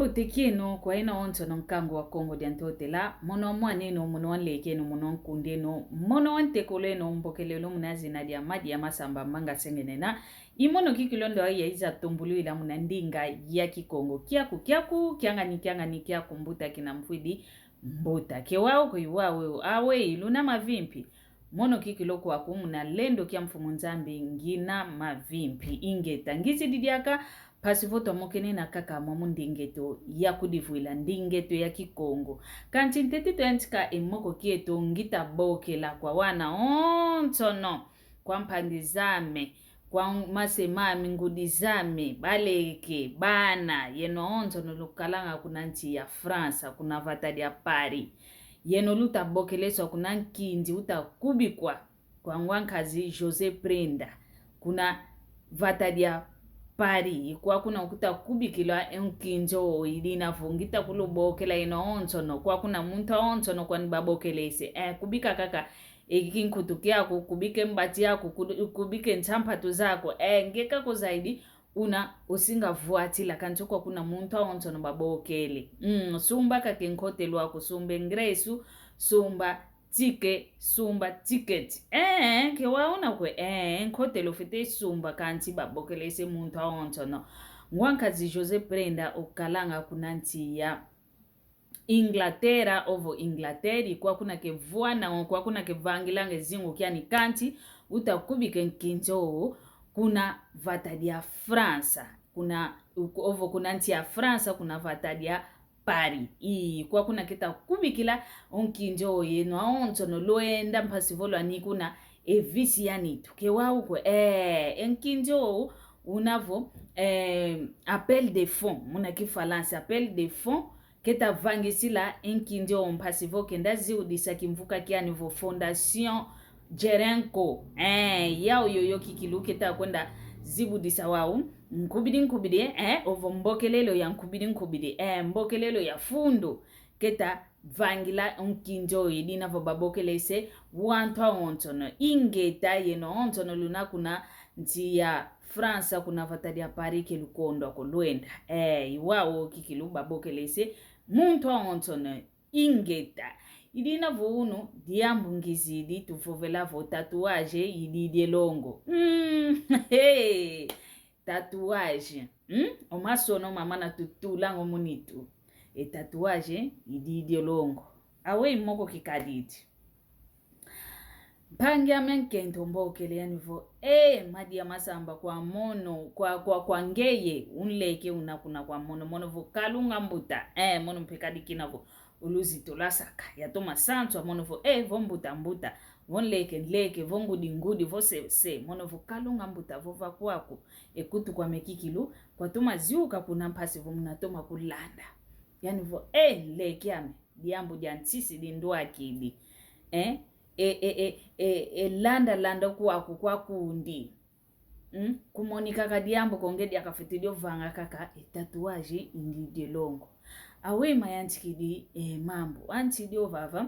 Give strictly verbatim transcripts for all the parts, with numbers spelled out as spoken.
Mbote kieno kwa yeno onsono nkangu wa Kongo dia Ntotela, mono wa mwaneno, mono wa nlekeno, mono wa nkundeno, mono wa ntekoleno, mbokelelo muna zina dia Madia Masamba Manga Sengenena. I mono kikilu ndo ayi ya iza tumbulwila muna ndinga ya Kikongo. Kiaku, kiaku, kiangani, kiangani, kiaku, mbuta kina mfwidi, mbuta. Ke wau ko i wau, awe, i luna mavimpi. Mono kikilu kwaku muna lendo kia Mfumu Nzambi ngina mavimpi. Ingeta, ngizidi diaka, mpasi vo twamokene na kaka mwamu ndingeto ya kudivwila, ndingeto ya Kikongo. Kanti ntete twayantika e moko kieto, ngita bokela kwa wana onsono, kwa mpangi zame, kwa mase mami, ngudi zame, baleke, bana, yeno onsono lukalanga kuna nsi ya Fransa, kuna vata dia Paris. Yeno luta bokeleswa kuna nkinzi uta kubikwa kwa ngwankazi José Prenda, kuna vata dia Paris. Kwa kuna ukuta kubikila e nkinzi o, idina vo ngita kulubokela yeno onsono, kwa kuna muntu onsono kwani babokelese. Eh, kubika kaka e kinkutu kiaku, kubika e mbati yaku, kudu-, kubika e nsampatu zaku. Eh, nge kako zaidi, una osinga vwatila, kanti kwa kuna muntu onsono babokele. Mm, sumba kaka e nkotelo aku, sumba e ngresu, sumba tike, sumba ticket. Eh, ke waona kwe, eh, nkotelo fwete sumba kanti babokelese muntu onsono. Ngwankazi José Prenda ukalanga kuna nsi ya Inglaterra, ovo Inglaterra, kwa kuna ke vwana, kwa kuna ke vangilanga e zingu kiani, kanti uta kubika e nkinzi o kuna vata dia Fransa, kuna, ovo kuna nsi ya Fransa, kuna vata dia Paris. I, kwa kuna keta kubikila o nkinzi o, yeno onsono lwenda mpasi vo lwani kuna e visi ya nitu. Ke wau kwe, eh, e nkinzi o una vo, eh, appel de fonds, muna Kifalansa, appel de fonds, keta vangisila e nkinzi o mpasi vo kenda ziudisa kimvuka kiani vo Fondation Gerenco. Eh, yau yoyo kikilu keta kwenda zibudisa wau, nkubidi nkubidi, eh, ovo mbokelelo ya nkubidi nkubidi, eh, mbokelelo ya fundu, keta vangila o nkinzi o, idina vo babokelese wantu awonsono. Ingeta, yeno onsono luna kuna nsi ya Fransa, kuna vata dia Paris, ke lukondwa ko, lwenda. Eh, i wau kikilu babokelese muntu awonsono. Ingeta. Idina vo unu, diambu ngizidi tuvovela vo tatuagem ididi e longo. Mm, hey. Tatuagem. Hmm? O masono mamana tutulanga o mu nitu. E tatuagem ididi e longo. Aweyi moko kikadidi. Mpangi ame nkento mbokele yani vo, eh, Madia Masamba, kwa mono, kwa, kwa, kwa ngeye, unleke una kuna kwa mono, mono vo kalunga mbuta, eh, mono mpe kadi kina vo, o luzitu lwasaka, yatoma santu, mono vo, eh, vo mbuta, mbuta, vo nleke, nleke, vo ngudi, ngudi, vo se, se, mono vo kalunga mbuta, vo va kwaku, e kutu kwame kikilu, kwatoma ziuka kuna mpasi vo muna toma kulanda. Yani vo, eh, nleke ame, diambu dia nsisi di ndwakidi. Eh? E, e, e, e, e landa, landa kwaku, kwakundi. Mm? Kumonika ka diambu ko, nge diaka fwete dio vanga kaka e tatuagem ididi e longo. Aweyi mayantikidi e mambu. Anti dio vava,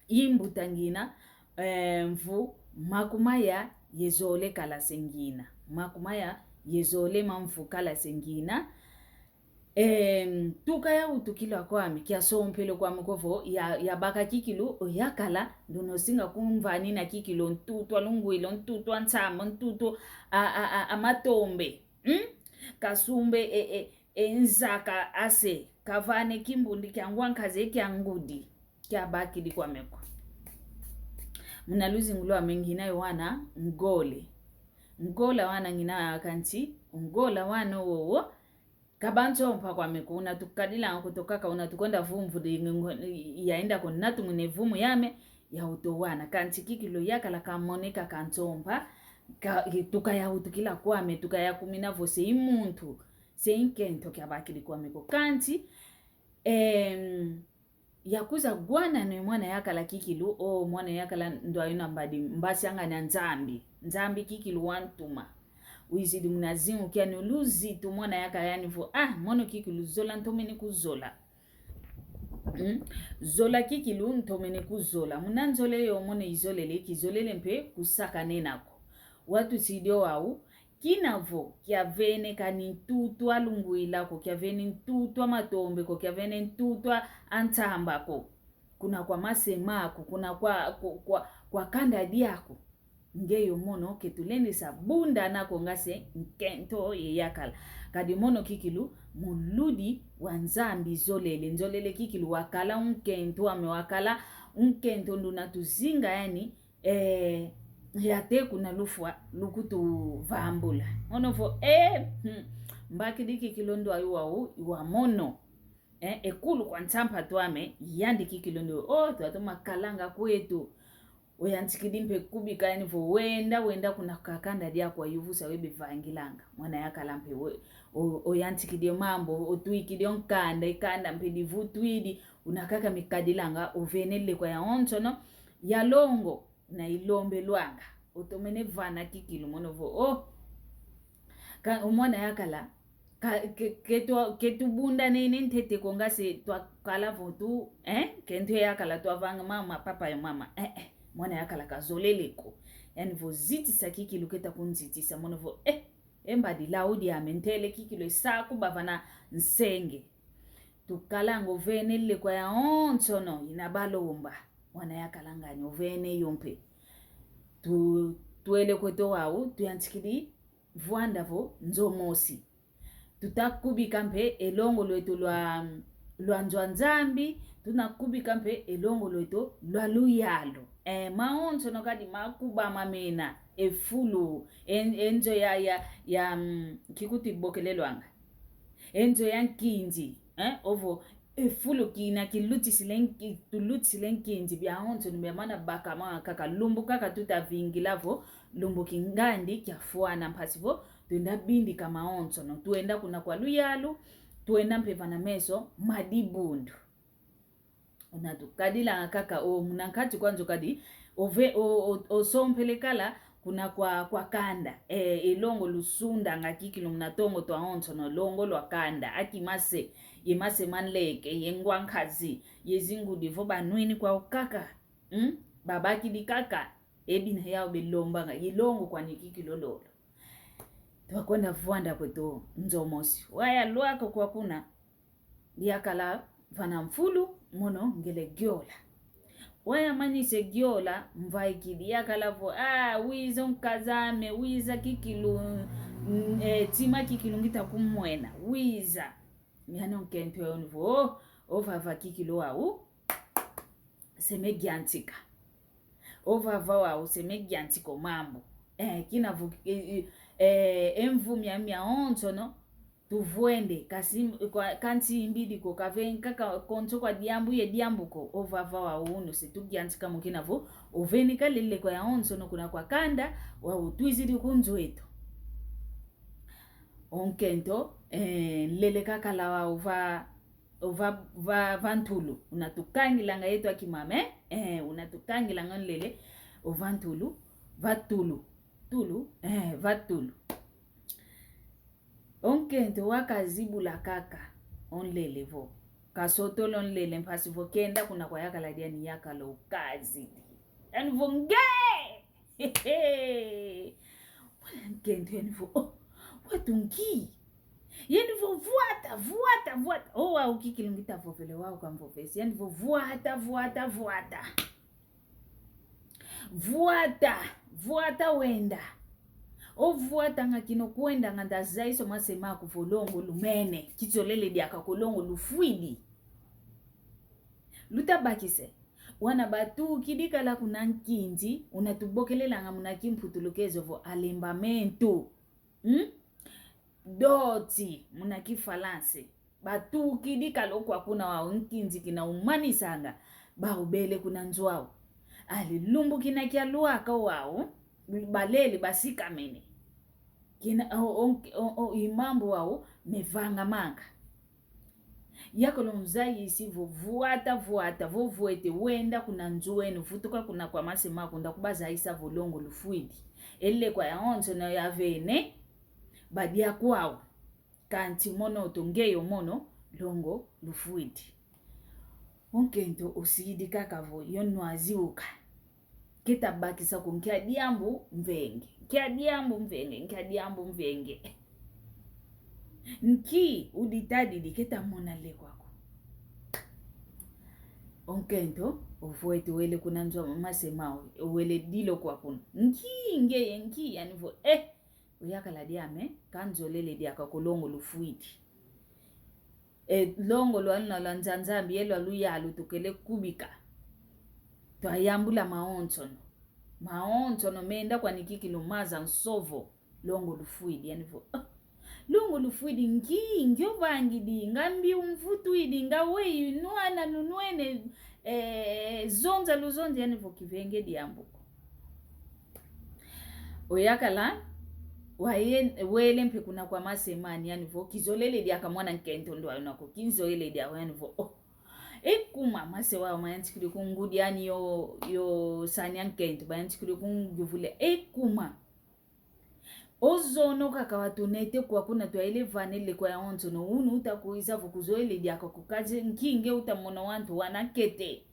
i mbuta ngina, eh, mvu makumaya ye zole kala se ngina. Makumaya ye zole ma mvu kala se ngina. Em, tuka yawutukila kwame, kiasompele kwame ko vo, ya, yabaka kikilu, o yakala, nduna osinga kumvanina kikilu, ntutu a lungwila, ntutu a nsamba, ntutu a, a, a, a matombe. Hmm? Kasumbe e, e, e nzaka ase, kavane kimbundi kia ngwankazi kia ngudi, kiabakidi kwame ko. Muna luzingu lwame ngina yo wana ngole. Ngole wana ngina yo kanti, ngole wana wowo, ka bansompa kwame ko, una tukadilanga kuto kaka, una tukwenda vumvu di ngu-, yaenda ko natumwine vumu yame, yawuto wana. Kanti kikilu yakala kamoneka kansompa, ka, tuka yawutukila kwame, tuka yakumina vo se i muntu, se i nkento kiabakidi kwame ko. Kanti, em, yakuza gwanano e mwana yakala kikilu, o mwana yakala ndwayo na mbadi, mbasiangana Nzambi. Nzambi kikilu wantuma. Wizidi muna zingu kiani o luzitu mwana yakala yani vo, ah, mono kikilu zola ntomene kuzola. Hmm? Zola kikilu ntomene kuzola. Muna nzole yo mono izolele, kizolele mpe kusakanena ko. Watusidi o wau, Kina vo kiavene kani ntutu a lungwila ko, kiavene ntutu a matombe ko, kiavene ntutu a nsamba ko, kuna kwa mase maku, kuna kwa, kwa, kwa, kwa kanda diaku. Nge yo mono ke tulendesa bundana ko nga se nkento ye yakala. Kadi mono kikilu muludi wa Nzambi zolele. Nzolele kikilu wakala unkento ame, wakala unkento nduna tuzinga yani, eh, yate kuna lufwa lukutuvambula. Mono vo, eh, hmm, mbakidi kikilu ndwa iwa u, iwa mono. Eh, ekulu kwa nsampa twame, yandi kikilu ndwa, oh, twatu makalanga kwetu. Oyantikidi mpe kubika yani vo wenda, wenda kuna kwa kanda diaku wayuvusa webevangilanga. Mwana yakala mpe we, o, oyantikidi mambu, otwikidi onkanda, ekanda mpe divutwidi, una kaka mikadilanga, ovene lekwa yawonsono, ya longo, una ilombelwanga. Otomene vana kikilu mono vo, oh, ka, o mwana yakala, ka, ke, ke tu, ke tubunda nene ntete ko nga se twakala vo tu, eh? Ke ntu yakala twavanga mama, papa yo mama, eh, eh. Mwana yakala kazolele ko. Yani vo zitisa kikilu keta kunzitisa, mono vo, eh, e mbadi lau diame ntele kikilu esaku bavana nsenge. Tukalanga ovene lekwa yawonsono ina balomba. Mwana yakala ngani ovene yo mpe. Tu, twele kweto wau, tuyantikidi vwanda vo nzo mosi. Tuta kubika mpe elongo lweto lwa, lwa nzo a Nzambi, tuna kubika mpe elongo lweto lwa luyalu. Eh, mawonsono kadi makuba mamena, efulu, en-, enzo ya, ya, ya, mm, kikuti bokelelwanga. Enzo ya nkinzi, eh, ovo efulu kina kilutisile nki-, tulutisile nkinzi, biawonsono biamana bakama kaka, lumbu kaka tuta vingila vo lumbu kingandi kiafwana mpasi vo twenda bindika mawonsono, twenda kuna kwa luyalu, twenda mpe vana meso ma dibundu. Una tukadilanga kaka o muna nkati kwa nzo kadi, ove-, o, o, osompele kala kuna kwa, kwa kanda. E, elongo lusundanga kikilu muna tongo twawonsono, longo lwa kanda, aki mase, ye mase ma nleke, ye ngwa nkazi, ye zingudi vo banwini kwau kaka, mm? Babakidi kaka, e bina yau belombanga, ye longo kwani kikilu lolo. Twakwenda vwanda kweto nzo mosi. Wayalwaka kwa kuna, yakala vana mfulu, mono ngele giola. Wayamanise giola, mvaikidi yakala vo, ah, wiza o nkaz'ame, wiza kikilu, mm, eh, tima kikilu ngita kumwena, wiza. Miano nkento yo ni vo, oh, ovava kikilu wau, se me giantika. Ovava wau, se me giantika o mambu. Eh, kina vo, eh, eh, eh, e mvu mia, miawonsono, tuvwende, kasi, kwa, kansi mbidi ko, kave-, kaka konso kwa diambu ye diambu ko, ovava wau unu se tugiantika mo kina vo, ovene kala lekwa yawonsono kuna kwa kanda, wau twizidi ku nzo eto. O nkento, eh, nlele kakala wau va, ova, va, va ntulu. Una tukangilanga yeto aki mama, eh, una tukangilanga nlele, ova ntulu, va tulu, tulu, eh, va tulu. O nkento wakazibula kaka o nlele vo. Kasotolo nlele mpasi vo kenda kuna kwa yakala diani yakala okazidi. Yani vo nge! Hehe! Mwana nkento yani vo, oh, watu ngi. Yani vo vwata, vwata, vwata. Oh, wau kikilu ngita vovele wau kamvovesi. Yani vo vwata, vwata, vwata. Vwata, vwata wenda. O vwata nga kino kwenda nga nda zaiso mase maku vo longo lumene. Kizolele diaka ko longo lufwidi. Luta bakise. Wana batukidi kala kuna nkinzi, una tubokelelanga muna kimputulukezo vo alembamento. Hmm? Doti, muna kifalanse. Batukidi kala o kwa kuna wau nkinzi kina umanisanga, baubele kuna nzo au. Ali lumbu kina kialwaka wau, balele basikamene. Kina, o, o, o, o, i mambu wau mevangamanga. Yakala unzayisi vo vwata, vwata, vo vwete wenda kuna nzo eno, vutuka kuna kwa mase maku nda kubazayisa vo longo lufwidi. E lekwa yawonsono yavene, badia kwau. Kansi mono to nge yo mono, longo lufwidi. O nkento osidi kaka vo yo nwaziuka. Keta bakisa ko, nkia diambu mvenge. Nkia diambu mvenge, nkia diambu mvenge. Nki uditadidi keta mona le kwaku. O nkento, ovwete wele kuna nzo a mama Sema, wele dilo kwa kuna. Nki ngeye, nki, yani vo, eh, oyakala diame, ka nzolele diaka ko longo lufwidi. E longo lwaluna lwa nza Nzambi ye lwa luyalu tukele kubika. Twayambula mawonsono. Mawonsono menda kwani kikilu maza nsovo. Longo lufwidi, yani vo, ah, longo lufwidi nki, nki ovangidi, nga mbi umvutwidi, nga weyi nwana nunwene, eh, zonza luzonzi, yani vo kivenge diambu ko. Oyakala, waye, wele mpe kuna kwa mama Sema ni, yani vo, kizolele diaka mwana nkento ndwayo nako, kinzolele diaka, yani vo, oh. Ekuma, mama Sema wayantikidi kungudi, yani yo, yo sani a nkento, bayantikidi kunguvule, ekuma. Ozono kaka watunete kwa kuna twayele vanele kwa yawonsono, unu utakwiza vo kuzoele diaka ko, kaze nki nge utamona wantu wana kete.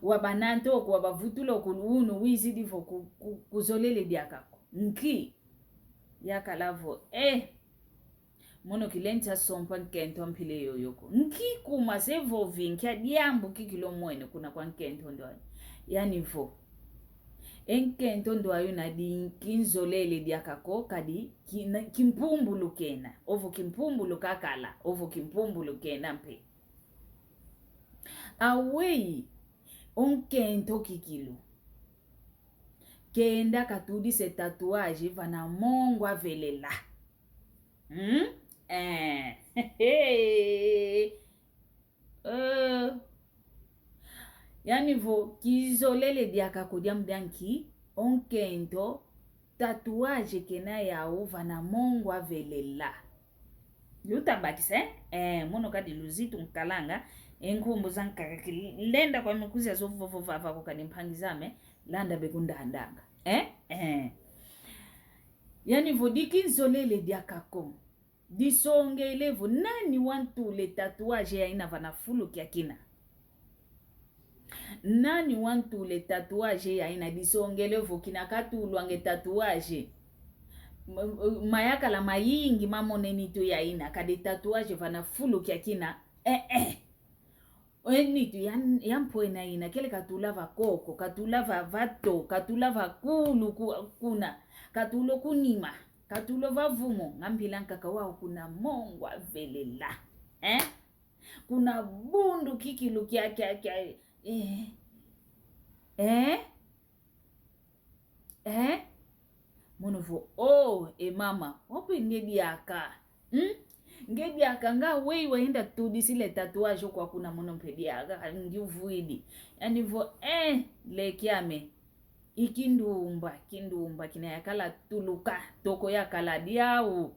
Wabanante oku, wabavutula oku, unu wizidi vo ku-, ku-, kuzolele diaka ko. Nki? Yakala vo, eh. Mono kilendi sompa nkento a mpila yoyo ko. Nki kuma se vovi, nkia diambu kikilu omwene kuna kwa nkento ndwayo. Yani vo. E nkento ndwayo nadi kinzolele diaka ko, kadi ki-, na-, kimpumbulu kena. Ovo kimpumbulu kakala, ovo kimpumbulu kena mpe. Aweyi, o nkento kikilu. Kenda katudise tatuaje vana mongo avelela. Hmm? Eh. Eh. Yani vo kizolele diaka ko diambu dia nki, o nkento tatuaje kena yau vana mongo avelela. Lutabakisa, eh? Eh, mono kadi luzitu nkalanga, e nkumbu zankaka kilenda kwame kuzia zo vovo vava ko kadi mpangi zame, landa be kundandanga. Eh? Eh. Yani vo di kinzolele diaka ko. Disongele vo nani wantule tatuaje yaina vana fulu kia kina. Nani wantule tatuaje yaina, disongele vo kina katulwanga e tatuaje. M-, m-, mayakala mayingi mamona e nitu yaina, kadi tatuaje vana fulu kia kina. Eh, eh. E nitu ya, ya mpwena ina, kele katula va koko, katula va, va to, katula va kulu ku-, kuna, katula kunima, katula va vumo, nga mpila nkaka wau kuna mongo avelela. Eh? Kuna bundu kikilu kia, kia, kia, eh. Eh? Eh? Mono vo, oh, e mama, o mpe nge diaka. Hmm? Nge diaka nga weyi wayenda tudisila e tatuaje kwa kuna, mono mpe diaka, ngiuvwidi. Yani vo, eh, leki ame. I kindumba, kindumba, kina yakala tuluka, toko yakala diau.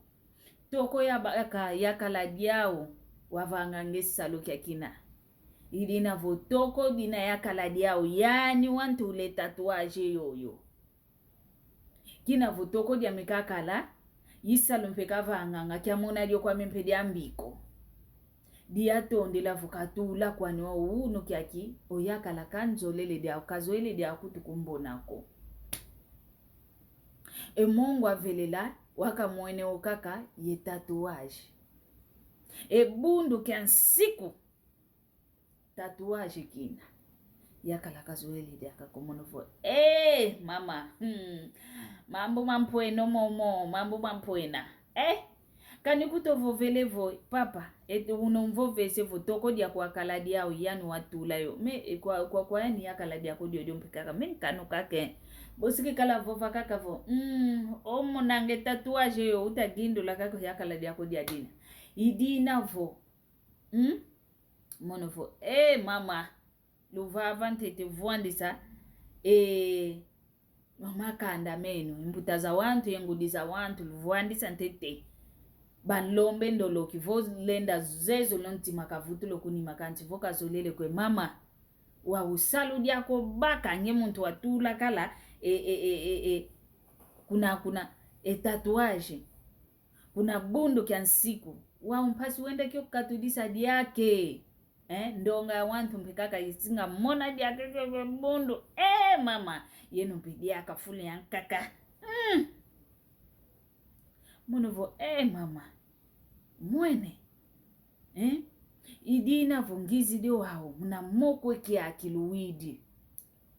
Toko ya ba-, yaka-, yakala diau, wavanganga e salu kia kina. I dina vo toko dina yakala diau, yani wantule tatuaje yoyo. Kina vo toko diame kakala, i salu mpe kavanganga, kiamona dio kwame mpe diambi ko. Diatondela vo katula kwani wau unu kiaki, oyakala kanzolele diau, kazoele diau kutu kumbona ko. E mongo avelela, wakamwene o kaka ye tatuaje. E bundu kia nsiku, tatuaje kina. Yakala kazoele diaka ko, mono vo, eh, mama, hmm. Mambu mampwena momo, mambu mampwena. Eh, kani kutovovele vo, papa, ete unomvovese vo toko diaku yakala diau, yani watula yo. Me, eh, kwa, kwa, kwa yani yakala diaku diodio mpe kaka, me nkanu kaka e. Bosi kikala vova kaka vo, mm, omonanga e tatuaje yo, utagindula kaka yakala diaku dia dina. I dina vo, mm? Mono vo, eh, mama. Luvava ntete vwandisa, eh, makanda meno, imbuta za wantu, ye ngudi za wantu, luvwandisa ntete. Banlombe ndoloki, vo lenda zezo lo ntima kavutula kunima kansi, vo kazolele ko e mama. Wau salu diaku baka nge muntu watula kala, e, e, e, e, e, kuna, kuna, e tatuaje. Kuna bundu kia nsiku. Wau mpasi wenda kio katudisa diake. Eh, ndonga ya wantu mpe kaka isinga mona diaka ke bundu. Eh, mama, yeno mpe diaka fulu ya nkaka. Mm. Mono vo, eh, mama. Mwene. Eh? I dina vo ngizidi wau, muna moko kiaki luwidi.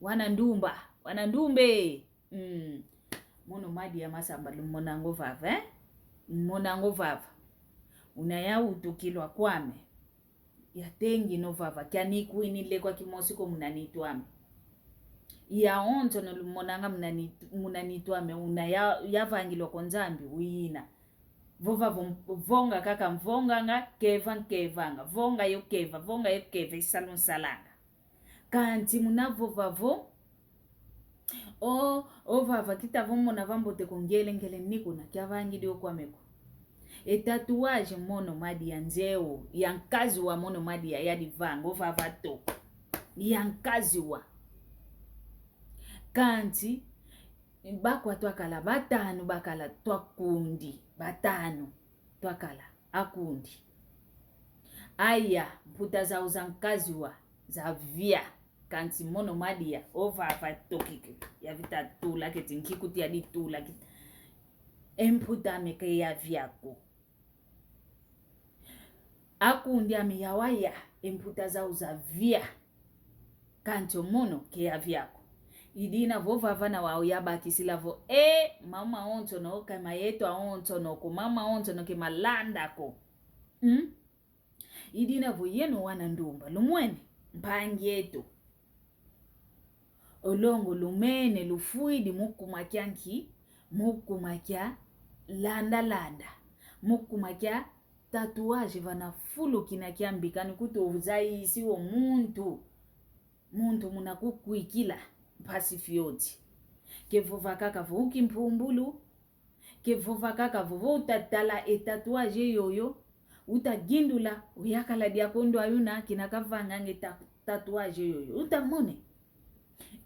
Wana ndumba, wana ndumbe. Mm. Mono Madia Masamba lumonanga o vava, eh? Lumonanga o vava. Una yawutukila kwame. Yatengina o vava, kianikwinila kwa kimosi ko muna nitu ame. Yawonsono lumonanga muna nitu, muna nitu ame, una ya, yavangilwa kwa Nzambi, wina. Vova vo, vonga kaka mvonganga, keva nkevanga, vonga yo keva, vonga yo keva, isalu nsalanga. Kanti muna vova vo, o, o vava kita vo mona vambote ko, ngele ngele ni kuna kiavangidi o kwame ko. E tatuagem mono Madia nzeo, ya nkazi wa mono Madia yadivanga, o vava to. Ya nkazi wa. Kanti, bakwa twakala batanu, bakala twakundi, batanu. Twakala, akundi. Aya, mputa zau za nkazi wa, zavia, kanti mono Madia, o vava tokiki, yavita tula keti, nkikuti yaditula keti. E mputa ame ke yavia ko. Akundi ame yawaya, e mputa zau zavia. Kanti o mono ke yavia ko. I dina vo vava na wau yabakisila vo, e, mama onsono, kama yeto onsono ko, mama onsono ke malanda ko. Hmm? I dina vo yeno wana ndumba, lumwene, mpangi eto. O longo lumene lufwidi mu kuma kia nki, mu kuma kia landa landa, mu kuma kia tatuagem vana fulu kina kia mbi, kani kutu uzayisi o muntu, muntu muna kukwikila mpasi fioti. Ke vova kaka vo ukimpumbulu, ke vova kaka vo, vo utatala e tatuagem yoyo, utagindula, uyakala diaka o ndwayi una kina kavanganga e ta-, tatuagem yoyo. Utamone.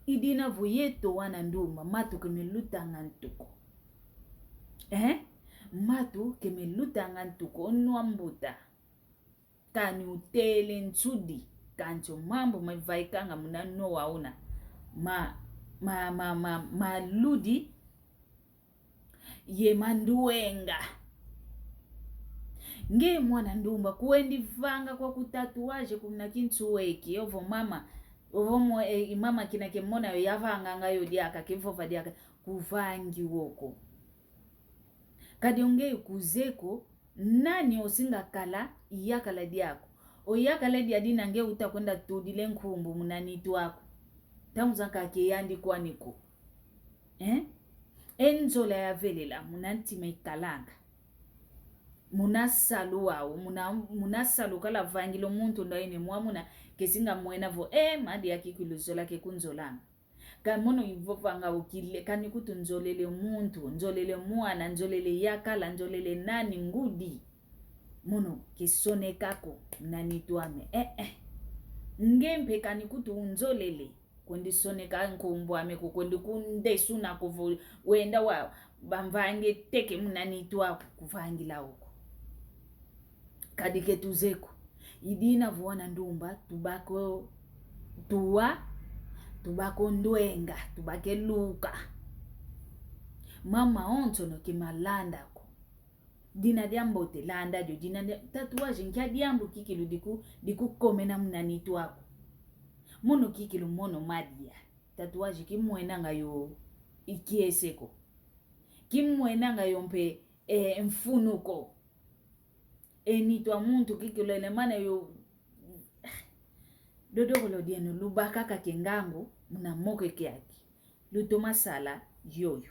I dina vo yeto wana ndumba, matu ke melutanga ntu ko. Eh? Matu ke melutanga ntu ko, o nwa mbuta. Kani utele nsudi, kanti o mambu mavaikanga muna nwa una. Ma, ma, ma, ma, maludi ye manduenga. Nge mwana ndumba, kwendi vanga kwaku tatuagem kuna kinsueki, ovo mama, ovo mo, e, i mama kina ke mona yo yavanganga yo diaka, ke vova diaka, kuvangi wo ko. Kadi o nge kuzeko, nani osinga kala, yakala diaku. Oyakala dia dina nge utakwenda tudila e nkumbu muna nitu aku. Ntangu zankaka ke yandi kwani ko. Eh? E nzola yavelela muna ntima ikalanga. Muna salu wau, muna, muna salu kala vangila o muntu ndwayi ine mwamuna, kesinga mwena vo, eh, Madia kikilu zola ke kunzolanga. Ka mono ivovanga ukile, kani kutu nzolele muntu, nzolele mwana, nzolele yakala, nzolele nani, ngudi. Mono ke soneka ko na nitu ame. Eh, eh. Nge mpe kani kutu unzolele. Kwendi soneka nkumbu ame ko, kwendi kundesuna ko vo wenda wa bamvange teke muna nitu aku kuvangila oko. Kadi ke tuzeko. I dina vo wana ndumba, tubako tuwa, tubako ndwenga, tubake luka. Mama onsono ke malanda ko. Dina diambote landa dio, dina dia, tatuagem nkia diambu kikilu diku, dikukomena muna nitu aku. Mono kikilu mono Madia. Tatuagem kimwenanga yo ikiese ko. Kimwenanga yo mpe, eh, mfunu ko. E nitu a muntu kikilu ene mana yo. Dodokolo dieno lubakaka ke ngangu, muna moko kiaki. Lutoma sala yoyo.